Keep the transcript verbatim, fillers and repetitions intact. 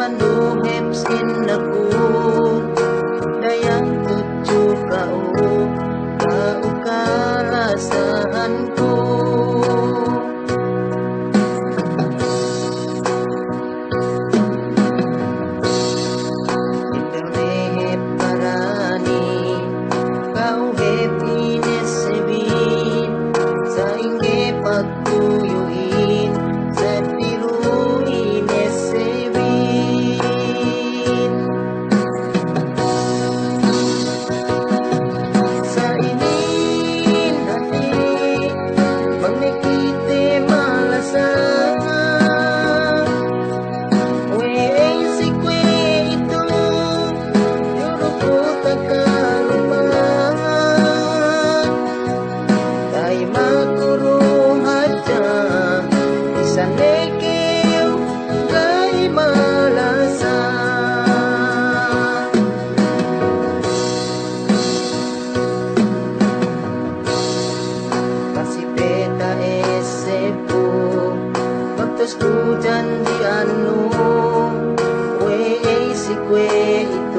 Andu' hep sin aku, dayang tudju ka'u, ka'u kalasahanku. Ite me' hep parani, ka'u hep ine sebit, sa'ingge pag- tuyu'in, seddili ine sebit. Sa inin hati, bang ne kite malasa. We'ey si kuwe'itu, duru ku takaluma. Ga'i makuru hadja, bisan ne kew ga'i malasa. Kasi pe ta'essebku, waktu ku janji'annu, we'ey si kuwe'itu.